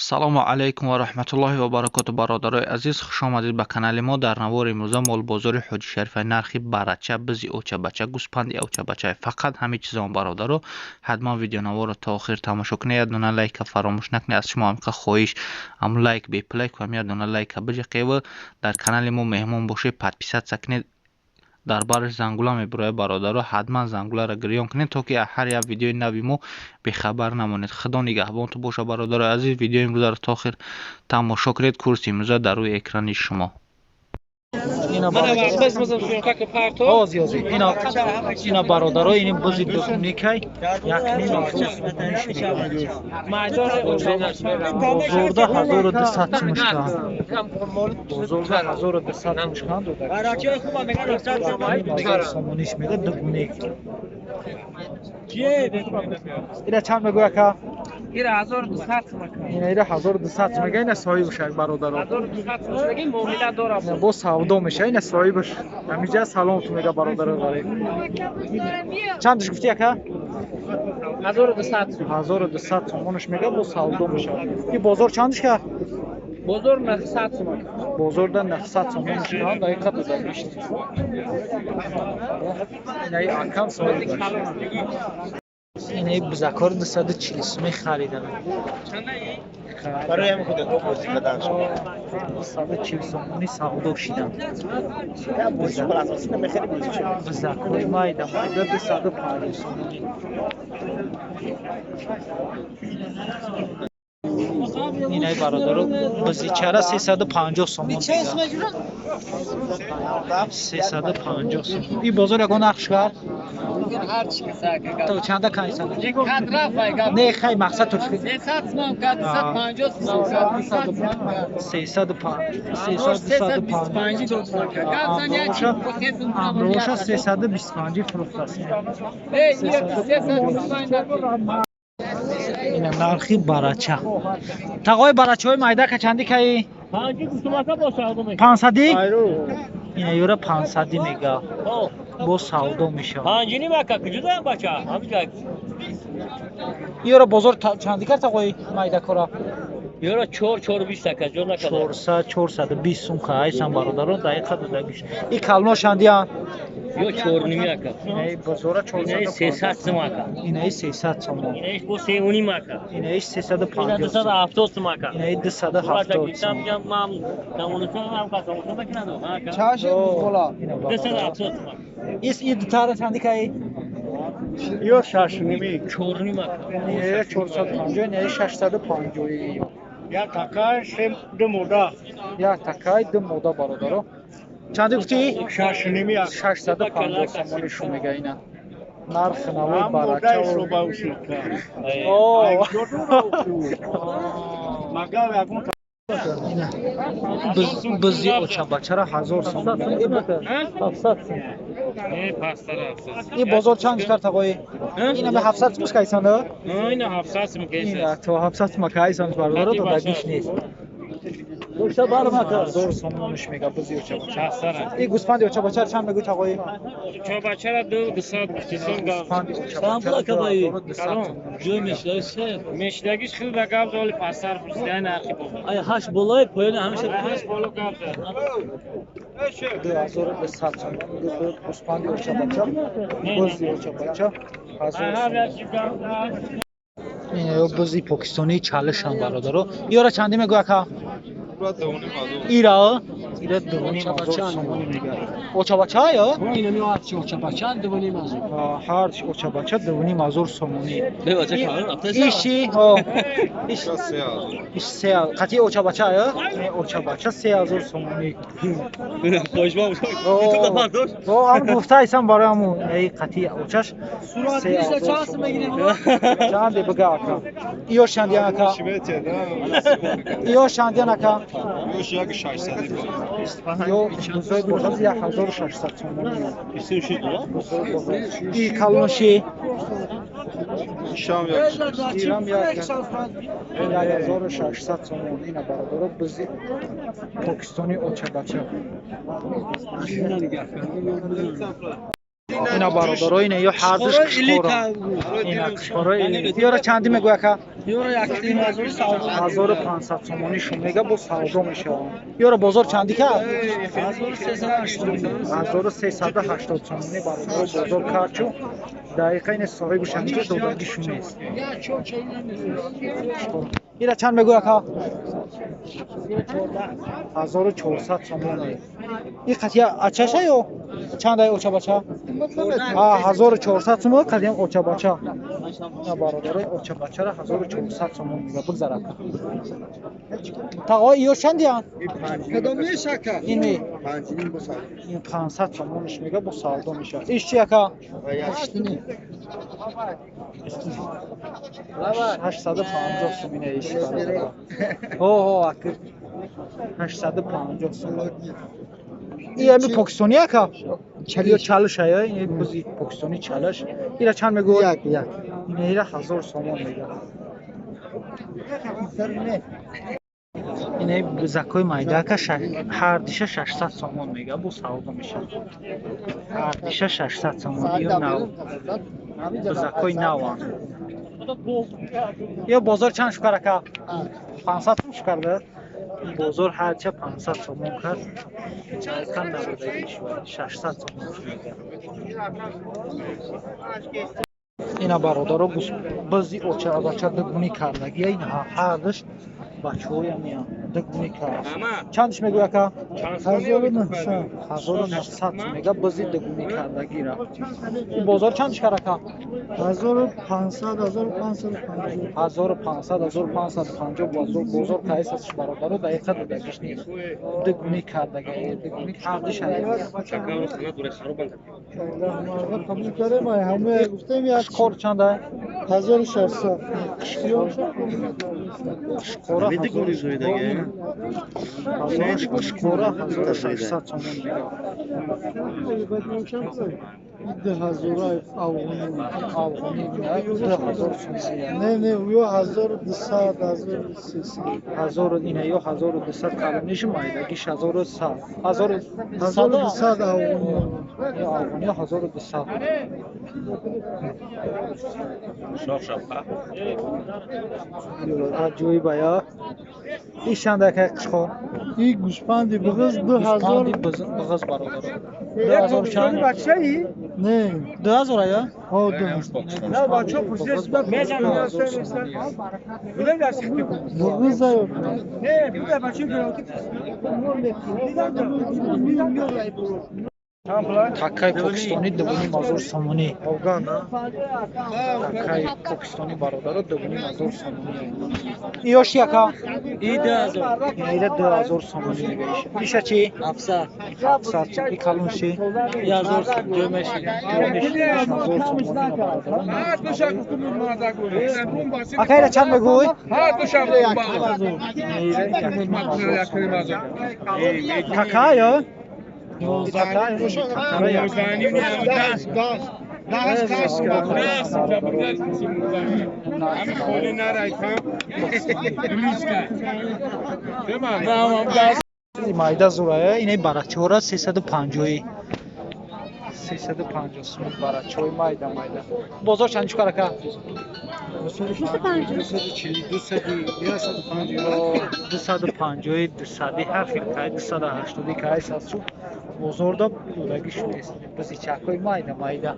Салому алайкум ва раҳматуллоҳи ва баракоту, бародарои азиз, хушомадед ба канали мо. Дар навори имрӯза молбозори Ҳоҷи Шарифа, нархи барача, бизи очабача, гӯспанди очабача, фақат ҳамин чизон. Бародаро, ҳатман видеонаворро то охир тамошо кунед, як дона лайка фаромӯш накунед. Аз шумо ҳамқа хоҳиш, ҳам лайк беплайк, ҳам як дона лайка биҷақева. Дар канали мо меҳмон бошед, подписаться кунед, дар бараш зангула мебурояд. Бародаро, ҳатман зангуларо гирён кунед, то ки ҳар як видеои нави мо бехабар намонед. Худо нигаҳбонтон бошад, бародарои азиз. Видеои имрӯзаро то охир тамошо кунед. Курси имрӯза дар рӯи экрани шумо. Ина, бародаро, ини бузи дукникай, 1,5 ҳазор сомониш, бозорда 1200 сумушкан, бозорда 1200 сумушкан, 1,5 ҳазор сомониш мега дугуник. Ира чанд мегӯ, ака? Ира 1200 сум. Ина, ира 1200 сум мега. Ина соҳибаш, бародаро. 1200 сум муомила дорам. Бо савдо меша. Ина соҳибаш ҳамиҷа салом ту мега. Бародаро, ғариб, чандаш гуфти, ака? 1200 сум. 1200 сомонаш мега, бо савдо мешавад. И бозор чандаш ка? Бозор 900 сум. Бозорда 900 сомонаш кан, дақиқа додагишт. Инаи акам соҳибаш. Инаи бузакор 240 суми харидам. Барои ҳамин кӯдакҳо бозӣ кардан. 240 сомонӣ савдо шидам. Бузакҳои майда майда 250 сомонӣ. Инаи, бародаро, бузичара 350 сомон, 350 сомон. И бозор ягон нарх шуд? То чанда кайсан? Не, хай, мақсад то 300 сум, 250 сум. 305, 325 амроша, 325 фурӯхтааст. Ина нархи барача. Тағои, барачаҳои майда ка чанди каи? Пансади. Ина юра пансади мега, бо савдо мешавад. Ёра бозор чанди кард, тағои, майдакора? Ёра чор, чор бист ака, ҷо накарда. 400, 420 сум кайсан, бародарон, дақиқа додагиш. И кално шандиян? Ё чор ними ака. Инаи бозора 400. Инаи 300 сум ака. Инаи 300 сомон. Инаи бо се уним ака. Инаи 350. Ина 270 сум ака. Инаи 270 сум. Мам, тамонусан ҳам касамусан мекунад, ака. Чаши бола. 270 сум ака. Ис и дутара чанди кай? Ё шашними. Чор ним ака. Инаи 450, инаи 650. Як такай, се ду мода. Як такай, ду мода, бародаро. Чанди гуфтӣ? Шашними. 650 сомони шу мега ина. Нархи навои барача. Бизи очабачара 1000 сом. 700 сум. И бозор чанд кард, тағои? Ина ме 700 сум кайсан? Ина 700 сум кайсан. Ина то 700 сум кайсан, бародаро, додагиш нест. 1000 сомониш мега бизи очабача. И гӯспанди очабачара чанд мегӯ, тағои? Очабачара 200 гуфтисон гап. Ҷой мешлагиш. Мешлагиш хел да гап золи пастар пурсидай нархи бозор. Ай ҳашт болои поёни ҳамеша. Ҳашт боло гап зад. 2200 сомон гӯспанди очабача, бузи очабача 1000 сомон. Ё бузи покистонии чалишам, бародаро. Ёра чанди мегӯ, ака? Ира? Ира 2,5 ҳазор сомонӣ мега. Очабача ё? 2,5 ҳазор. Ҳарчи очабача 2,5 ҳазор сомонӣ. Иши? Иш се қатъи очабача ё? Очабача 3000 сомонӣ. Ам гуфтаисам барои ҳамун қатъи очаш 3000 сомонӣ. Чанде бига, ака? Иё шандиян, ака? Иё шандиян, ака? Ё бузои боғаз 1600 сомонӣ. И калонши? Ирам 1600 сомон. Ина, бародаро, бизи покистони очабача. Ина бародаро, ина ё ҳардуш қишқора. Ина қишқора. Ёра чанди мегӯя ака? Ёра 1500 сомонӣ шум мега, бо савдо мешаванд. Ёра бозор чанди кард? 1380 сомонӣ бародаро бозор кард. Чу дақиқа ина соҳибу шамиҷа додагӣ шум нест. Ира чанд мегӯя ака? 1400 сомонӣ. И қатия ачаша ё чандай очабача? 1400 сомон қатиям очабача. На бародарои, очабачара 1400 сомон мега. Бигзар ака. Тағо, ё чандиян? Ини ин 500 сомониш мега, бо савдо мешавад. Иш чи ака? 850 сом ина иш бародаро. Ҳо ҳо ака. 850 сом. И ами покистони ака? Ё чалиш ая? Ин бузи покистони чалиш. Ира чанд мегӯ? Як як. Ина ира 1000 сомон мега. Ина бузакҳои майда ака, ҳар диша 600 сомон мега, бо савдо мешавад. Ҳар диша 600 сомон. Ё нав. Бузакҳои наванд. Ё бозор чанд шукар ака? 500 сом шукар дад? Бозор ҳарча 500 сомон кард. Кам набудагӣ шуд. 600 сомон мега. Ина бародаро, бузи очабача дугунӣ кардагия. Ина ҳардуш бачаҳоям меян дугунӣ кард. Чандиш мегӯя ака? 1900. 1900 мега бузи дугунӣ кардагира. Ин бозор чандиш кард ака? 1500, 1550. 1500, 1550 бозор бозор кайсасш бародаро, дақиқа додагиш нест. Дугунӣ кардагия, дугунӣ ҳардуш. Қабул кардем, ҳама гуфтем як. Қишқор чанда? 1600. Қишқора қишқора 1600 сомон мега. 2000 афғонӣ. Афғонӣ 2000 сомон. Не, не, ё 1200, 1300. Ҳазору ина ё 1200 калониши, майдагиш 1100, ҳазору 1200 афғонӣ. Ё афғонӣ 1200. Аҷоиба я. Иш чанда ака қишқор? И гӯспанди буғиз 2000. Гӯспанди буғиз бародаро. 2000 чанд? Не. 2000 ая? Ҳо, 2000. Буғиз аю. Такаи покистони 2500 сомонӣ. Такаи покистони бародаро 2500 сомонӣ. Иёш яка? И 2000. Ина 2000 сомонӣ мега иша. Иша чи? 700. 700. И калонши? 1000 ҷоймаши. 1000 сомонӣ бародаро. Ака, ира чанд мегӯй? Така ё? Така ё? Майда зурая, инаи барачора 350, 350 сум барачои майда майда. Бозор чанд чукар ака? 250, 200, ҳар хел кай, 280 кай сасу бозорда додагӣ шудааст. Бизичакҳои майда майда,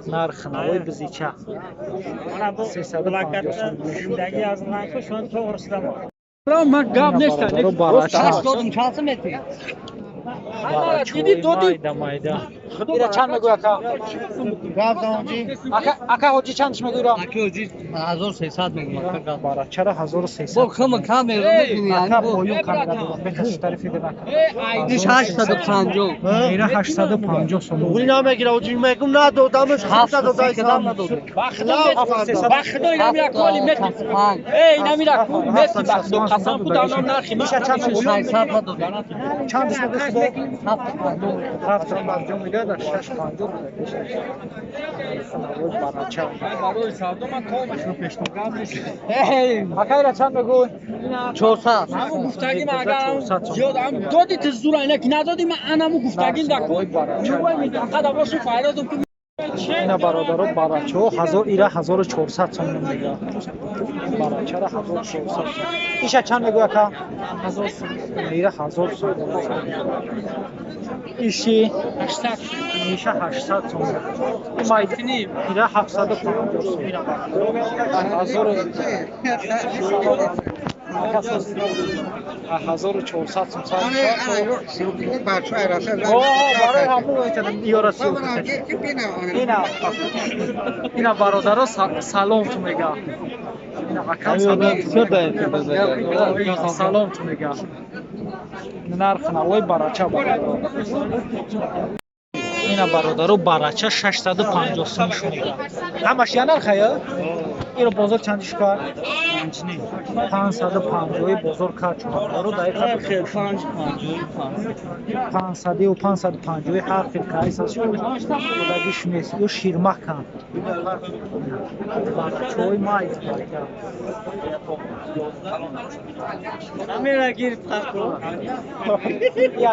нархи навои бизича 350 сум. Ман гап нест. Барача. Чанд мети? Барачои майда майда. Ира чанд мегӯй ака? Ака, ака ҳоҷӣ, чандш мегӯй ира? 1300 мегӯям. Барачара 1300. Бо хама камера мебинӣ. Ака, поюн камера дорам. Бехаш тарифи дина. Иш 850. Ира 850 сом. Туғри намегира, оҷи мегум надодамш, Ҳафт надодам. Ба худо инам як коли мети. Эй, инам ира ку мети, ба худо қасам ку данам нархи ма. Иша чанд мегӯй? 600 надодам. Чандш мегӯй худо? 750. 750 мега, дар 650 барача. Барои савдо ман комашро пештогам нест. Ака, ира чанд мегӯй? 400. Ҳамун гуфтагим агар 400 сом. зиёд ам доди, ту зура ина ки надоди, ман анаму гуфтагим да ку. Қада бошу файродум ку. Ина бародаро барачаҳо ҳазор ира 1400 сомон мега. Барачара 1400 сом. Иша чанд мегӯя ака? 1000 сом. Ира 1000 сом. Иши 800. Иша 800 сом. Майда ира 750 сом. Ина 1400 сом. Барои ҳамун ёра ина ина бародаро салом ту мега. Ина акам салом ту мега. Нарх навои барача бародаро. Ина бародаро барача 650 сом шумега. Ҳамаш я нарха я? Иро бозор чанд шукар? 550 бозор кард бародаро дар 500 550 ҳар хел кайс аст додагиш нест. Ё ширмакан. Барачаҳои майд.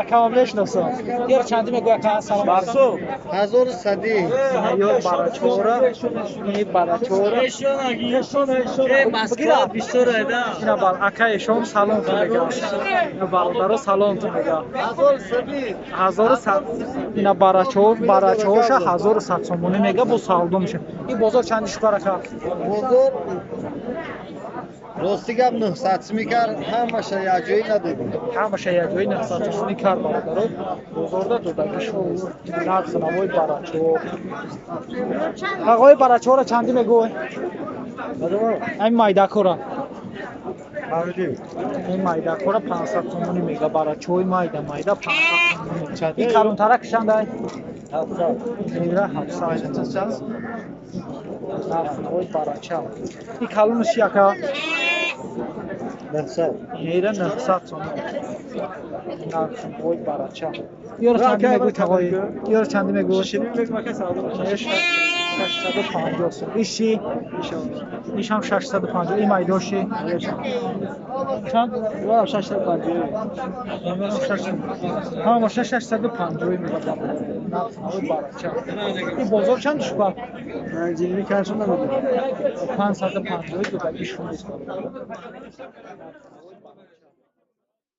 Якама мешиносам. Ёр чанди мегӯя ака? Салом. Барсу 1100. Ё барачаҳора, ини барачаҳора. Ина бар акаешон салом ту мега. Ина бародаро салом ту мега. 1100. Ина барачаҳо барачаҳоша 1100 сомонӣ мега бо савдо меша. Ин бозор чанди шукар ака? Бозор рости гап 900 сомӣ кард, ҳамаша якҷоӣ надодем. Ҳамаша якҷоӣ 900 сомонӣ кард бародаро. Бозорда додагишо нарх навои барачаҳо. Ағои барачаҳоро чандӣ мегӯй? Ин майдакора. Ин майдакора 500 сомонӣ мега. Барачаҳои майда майда 500 сомонӣ. Ин калонтарак чандай? 700. Ира 700. Нархҳои барача. Ин калонаш чи ака? 900. Ира 900 сомон. Нархҳои барача. Ёро чанди мегӯй тағои? Ёро чанди мегӯй? 650 сом. Иши? Ишам 650. Ин майдоши? Чанд? 650. Ҳамаша 650 мега нархҳои барача. Ин бозор чанд шукар? Ҷилми каршо намедонам. 550 додагишон нест.